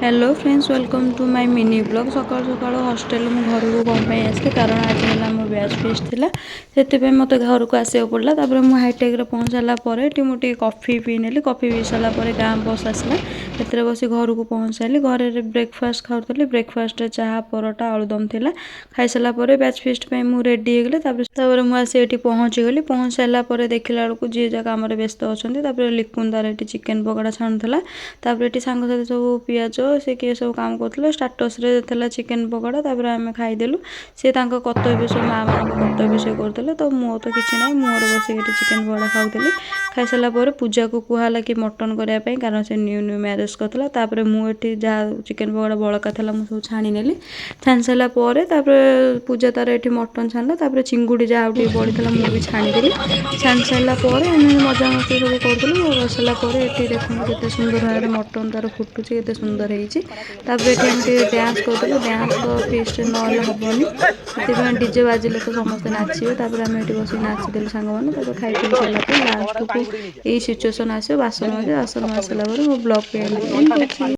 Hello friends, welcome to my mini vlog. ସକାଳୁ ସକାଳୁ ହଷ୍ଟେଲରୁ ମୁଁ ଘରକୁ କ'ଣ ପାଇଁ ଆସିଲି? କାରଣ ଆଜି ହେଲା ମୋ ବ୍ୟାଚ୍ ଫିଷ୍ଟ ଥିଲା, ସେଥିପାଇଁ ମୋତେ ଘରକୁ ଆସିବାକୁ ପଡ଼ିଲା। ତାପରେ ମୁଁ ହାଇଟେକ୍ରେ ପହଞ୍ଚିଲା ପରେ ଏଠି ମୁଁ ଟିକେ କଫି ପିଇ ନେଲି। କଫି ପିଇ ସାରିଲା ପରେ ଗାଁ ବସ୍ ଆସିଲା, ସେଥିରେ ବସି ଘରକୁ ପହଞ୍ଚାଇଲି। ଘରେ ବ୍ରେକଫାଷ୍ଟ ଖାଉଥିଲି। ବ୍ରେକଫାଷ୍ଟରେ ଚାହା, ପରଟା, ଆଳୁଦମ ଥିଲା। ଖାଇସାରିଲା ପରେ ବ୍ୟାଚ୍ ଫିଷ୍ଟ ପାଇଁ ମୁଁ ରେଡ଼ି ହେଇଗଲି। ତାପରେ ମୁଁ ଆସି ଏଠି ପହଞ୍ଚିଗଲି। ପହଞ୍ଚି ସାରିଲା ପରେ ଦେଖିଲା ବେଳକୁ ଯିଏ ଯାହା କାମରେ ବ୍ୟସ୍ତ ଅଛନ୍ତି। ତାପରେ ଲିକୁନ ତାର ଏଠି ଚିକେନ୍ ପକୋଡ଼ା ଛାଣୁଥିଲା। ତାପରେ ଏଠି ସାଙ୍ଗସାଥି ସବୁ ପିଆଜ, ସେ କିଏ ସବୁ କାମ କରୁଥିଲେ। ଷ୍ଟାଟସ୍ରେ ଥିଲା ଚିକେନ୍ ପକୋଡ଼ା। ତାପରେ ଆମେ ଖାଇଦେଲୁ। ସେ ତାଙ୍କ କର୍ତ୍ତବ୍ୟ ସବୁ, ମାଆମାନଙ୍କ କର୍ତ୍ତବ୍ୟ ସେ କରୁଥିଲେ। ତ ମୋର ତ କିଛି ନାହିଁ, ମୁଁ ମୋର ବସିକି ଏଠି ଚିକେନ୍ ପକୋଡ଼ା ଖାଉଥିଲି। ଖାଇସାରିଲା ପରେ ପୂଜାକୁ କୁହାହେଲା କି ମଟନ୍ କରିବା ପାଇଁ, କାରଣ ସେ ନ୍ୟୁ ନ୍ୟୁ ମ୍ୟାରେଜ୍ କରିଥିଲା। ତାପରେ ମୁଁ ଏଠି ଯାହା ଚିକେନ୍ ପକୋଡ଼ା ବଳକା ଥିଲା, ମୁଁ ସବୁ ଛାଣି ନେଲି। ଛାଣି ସାରିଲା ପରେ ତାପରେ ପୂଜା ତାର ଏଠି ମଟନ୍ ଛାଣିଲା। ତାପରେ ଚିଙ୍ଗୁଡ଼ି ଯାହା ଆଉ ଟିକେ ବଳିଥିଲା, ମୁଁ ବି ଛାଣିଦେଲି। ଛାଣି ସାରିଲା ପରେ ଆମେ ମଜାମସ୍ତି ସବୁ କରୁଥିଲୁ। ବସିଲା ପରେ ଏଠି ଦେଖନ୍ତୁ କେତେ ସୁନ୍ଦର ଭାବରେ ମଟନ୍ ତାର ଫୁଟୁଛି, କେତେ ସୁନ୍ଦର ହେଇଛି। ତାପରେ ଏଠି ଆମେ ଟିକେ ଡ୍ୟାନ୍ସ କରୁଥିଲୁ। ଡ୍ୟାନ୍ସ ତ ଫିଷ୍ଟ ନହେଲେ ହେବନି, ସେଥିପାଇଁ ଡିଜେ ବାଜିଲେ ତ ସମସ୍ତେ ନାଚିବେ। ତାପରେ ଆମେ ଏଠି ବସିକି ନାଚିଦେଲୁ ସାଙ୍ଗମାନେ। ତାପରେ ଖାଇ ପିଇ ସାରିଲା ପରେ ଲାଷ୍ଟକୁ ଏଇ ସିଚୁଏସନ୍ ଆସିବ, ବାସନ ମାଜିବ। ବାସନ ମାଜି ସାରିଲା ପରେ ମୋ ବ୍ଲଗ୍କୁ ଏଣ୍ଡ କରୁଛି।